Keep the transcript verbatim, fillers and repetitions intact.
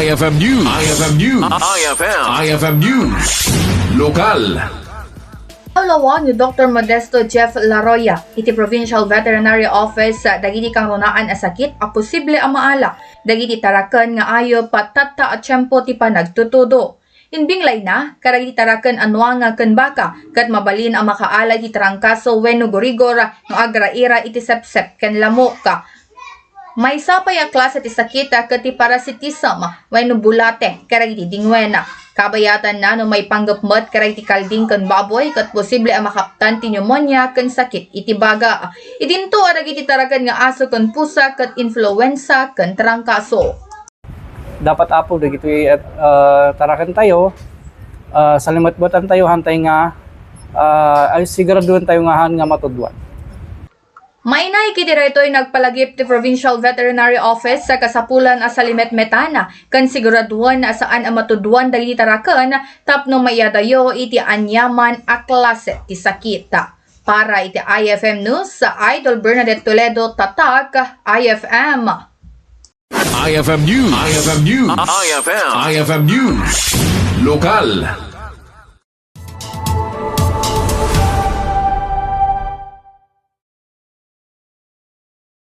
I F M News. I F M News. I F M. I F M News. Lokal. Lawag ni Doktor Modesto Jeff Laroya iti Provincial Veterinary Office dagiti kangrunaan a sakit a posible a maala dagiti taraken nga ayup tatta a tiempo ti panagtutudo. Imbinglayna kadagiti taraken a nuanga ken baka ket mabalin a makaala iti trangkaso wenno gurigor no agraira iti sepsep ken lamok. Maysa pay a klase ti sakit ket ti parasitism wenno bulate kadagiti dingwen. Kabayatanna no maipanggep met kadagiti kalding ken baboy ket posible a makaptan ti pneumonia ken sakit iti baga. Idinto a dagiti taraken nga aso ken pusa ket influenza ken trangkaso. Dapat, Apo, dagitoy, ah, tarakentayo, ah, salimetmetantayo, hantay nga, ah, ay, siguraduentayo nga han nga matuduan. Mainaig iti daytoy nagpalagip ti Provincial Veterinary Office sa kasapulan a salimetmetan ken siguraduan a saan a matuduan dagiti taraken tapno maiyadayo iti aniaman a klase ti sakit. Para iti I F M News, Idol Bernadette Toledo, Tatak, I F M. I F M News. I F M News. I F M. I F M News. Lokal.